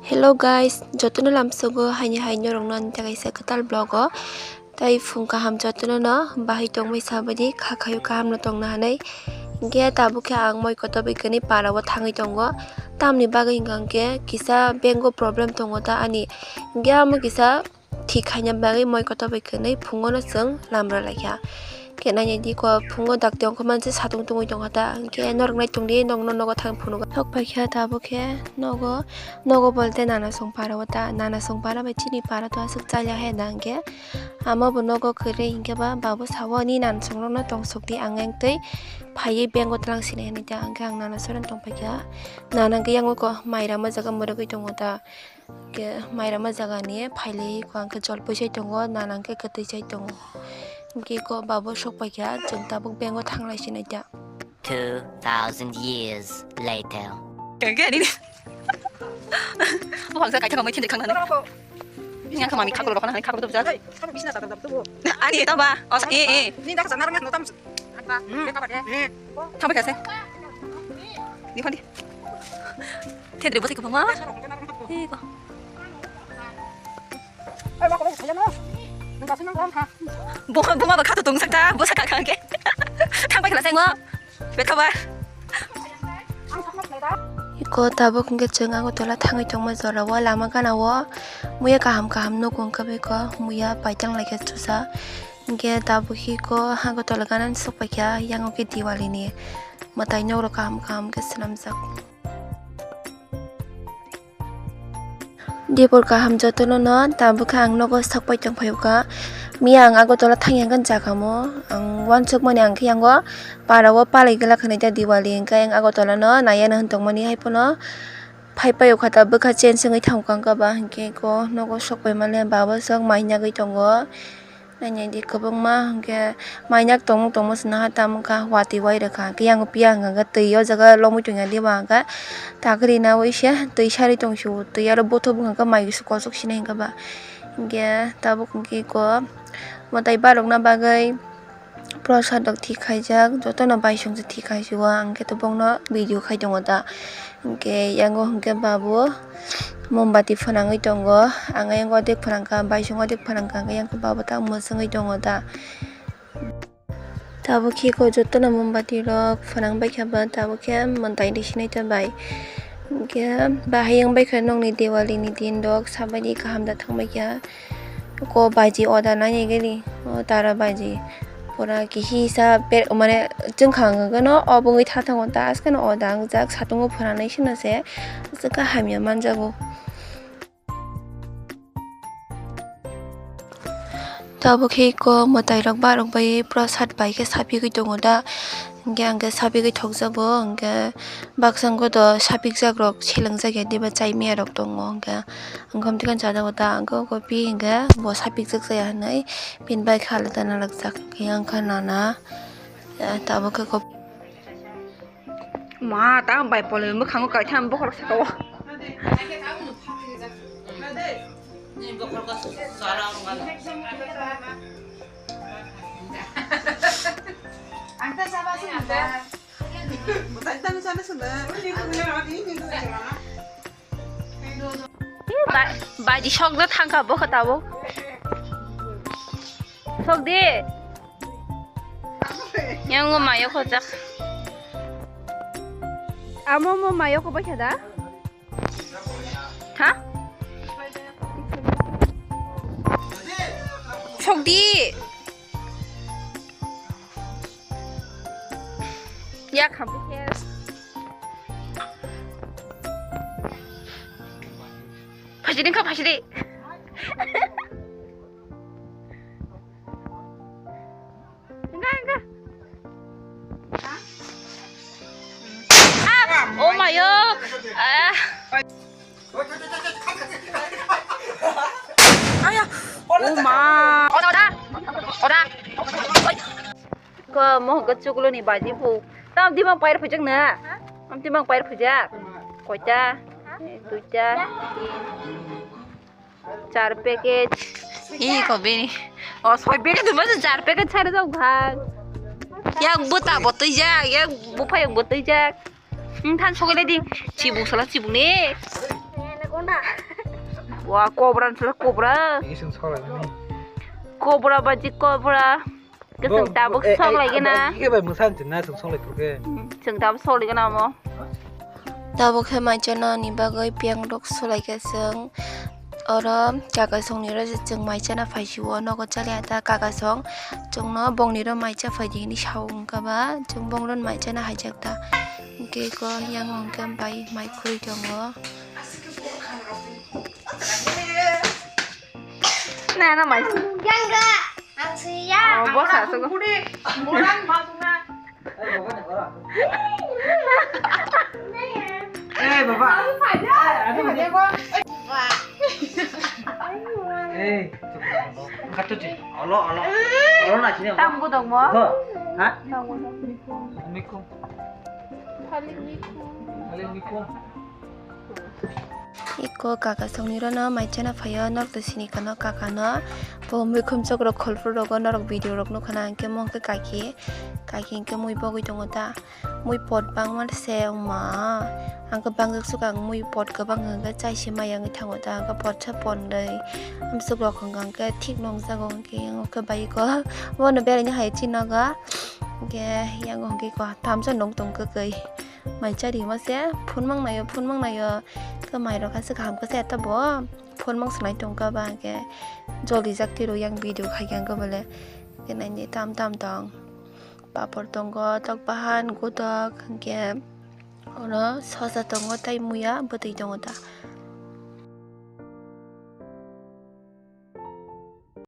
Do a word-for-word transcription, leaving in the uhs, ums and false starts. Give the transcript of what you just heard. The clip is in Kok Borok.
Hello guys, jotono lamsogo haini hai norokno ani takai se kwtal vlog o. Tai phung kaham jotono no bahai tongmai sabadi kha khayo kaham no tongna hanai. Hinkhe tabuk khe ang moi kotor bai kwnwi para o thangwi tongo. Tamni bagwi hinkha hinkhe kisa bank o problem tongo ta ani. Hinkhe amo kisa thik khaina bagwi moi kotor bai kwnwi phungo no chwng lamra laikha. Khe nainai di ko phungo dakti ongkha manse satung tungwi tongkha ta. Hinkhe norok nai tongdi nokno nogo thang phunukgo. Thok paikha tabuk khe nogo, nogo bolte nana song para o ta, nana song para bai chini para to aswk chaliya he da hinkhe. Amo bo nogo kwrwi hinkhe ba babu sao ni nana song rokno tongsok di ang yang twi phaiwi bank o twlang sinai hinui ta hinkhe ang nana soran tong paikha. Nana hinkhe yango ko mai rama jaga mwrwgwi tongo ta. Hinkhe mai rama jaga ni phailai ko ang khe jol pwsai tongo, nana hinkhe kwtwi chai tongo. Hinkhe ko babu sok paikha, chwng tabuk bank o thanglai sinai ta. Two thousand years later. Hinkhe ani o hangsa kaitha kangmai thindri khangnani. Yang khamami khaklo rokna hai khaklo dobjak. Ani taba, os, e, e. Thangbai kha se. Di phandi. Thedre bwsai kwbangma. Ego. Buma, buma ba khato tong sakta, bwsa kha kha ke. Thangbai kha se ngo. Betha ba. Iko tabuk hwnkhe chwng Agartala thangwi tongma jora o lama gana o muya kaham kaham nugo wngkha beko muya paitang laikha chusa. Hinkhe tabuk hiko Agartala gana sok paikha, yango khe Diwali ni mwtai nok rok kaham kaham khe swnamjak. Dipor kaham jotono no tabuk khe ang nogo sok pai tong phai kha. Miya ang Agartala thang yang khe jaga mo ang uansuk mani ang khe yango para o palai gala khanai ta Diwali hinkhe ang Agartala no nai ya no hwn tong mani hai phano phai pai o kha ta bwkha change wngwi thang kha ba hinkhe ko nogo sok pai mani baba sok mai nagwi tongo. Nainai di kwbangma hinkhe mainyak tongmung tongma se naha tamo wngkha watwi wai rwkha hinkhe yang piya hwnka khe twi o jaga lomwi tongya diba hwnka khe takri nawi se twi sari tongsu twi aro bothop wngkha khe mai se kochok sinai hwnka ba hinkhe tabuk hinkhe ko mwtai barokna bagwi prosad rok thik khaijak jotono baisong se thik khaisio ang khe tabukno video khai tongo ta. Hinkhe yango hinkhe babu mombati phwnangwi tongo, ang ayang odek phwnangkha, baisong odek phwnangkha, hinkhe yang khe babu ta mwswngwi tongo ta. Tabuk khe ko jotono mombati rok phwnang baikha ba, tabuk khe mwtai ri sinai ta bai. Hinkhe bahai wng baikha nokni Diwali ni din rok, sabaidi kaham da thang baikha. Ko baji oda nai gani o tara baji pura kihisa per mane chwngkha wngkha no obo wngwi tha thango ta askeno oda wngjak satungo phuranai sino se aswk khe hamya manjago. Tabuk khe ko mwtai rok barok bai prosad bai khe sapigwi tongo da. Hinkhe ang khe sapigwi thokjago, hinkhe baksa wngkha do sapikjak rok selengjak ya diba chai miya rok tongo, hinkhe ang khe omtwikhe chajago ta, ang khe kopi hinkhe bo sapikjak chaya hinwi bini bai khe alada nalagjak, hinkhe ang khe nana tabuk khe kop. Ma ta bai pole mwkhango kaitha bokhorok saka o. Ang ta chaba sung ta. Baji sokda thangkha bo khe tabuk. Sokdi. Yang o mayo khojak. Amo mo mayo kho baikha da? Ha? Sokdi. Ya khamdi khe. Phasidi kha phasidi. Enggak, enggak. Ah, oh my god. Ah. Oh ma. Oda, oda. Oda. Ko mohon ke chuklo ni baji bu. Tam di mang pair phujak na. Tam di mang pair phujak. Koita. Duita. Tin. Char package. Ih, ko bini. Oh, soi package tu masih char package char jauh kan. Yang buta botoi jak, yang bupa yang botoi jak. Wng than sogwi lai di. Chibuk sala chibuk ni. Anaconda. Wa, cobra sala cobra. Ini sung sala ini. Cobra baji cobra. Keseng tabuk sok lai gana. Ke bai musan tin na sung sok lai ke. Seng tabuk sok lai gana mo. Tabuk khe mai chana ni bagwi piang rok sulai khe chwng oro kaka song ni oro chwng mai chana phai si o nogo chali ata kaka song chwng no bong ni oro mai cha phai di hinwi sa o wngkha ba chwng bong oro mai chana haijak ta hwnkhe ko yang hwnkhe bai mai khurui tongo. Na na mai. Yang ga. Ang siya. Oh, boss asuk. Kurang masuk na. Eh, Baba. Aduh, dia gua. Eh, angkat tuh, Ci. Olo, olo. Olo na sini. Tam gudok mo. Ho. Ha? Tam gudok. Mikum. Paling mikum. Paling mikum. Iko kaka songni rono mai chana phaio norok to sini kano kaka no bo mikhum chok rok kholphur rogo norok video rok nukha na hwnkhe mo hwnkhe kaki kaki hwnkhe mui bogwi tongo ta. Mui pot bangma se wngma. Ang khe bangjak suka ang mui pot kwbang hwnkhe chai se maya wngwi thango ta. Ang khe pot sa pondoi. Amsuk rok hwnkha hwnkhe thik nungjago hwnkhe yang khe bai ko. Bono beraina hai chini nogo. Hwnkhe yang hwnkhe ko tamsa nung tong kwkwi. Mai chari ma se phone mang naio, phone mang naio. Khe mai rok ha se kaham khe se ta bo. Phone mang sanai tong kha ba hwnkhe joli jak tiro yang video khai khe ang khe bole. Khe naini tam tam tong. Papor tongo, tok bahan, gotok, hwnkhe oro sosa tongo tei muya bwtwi tongo ta.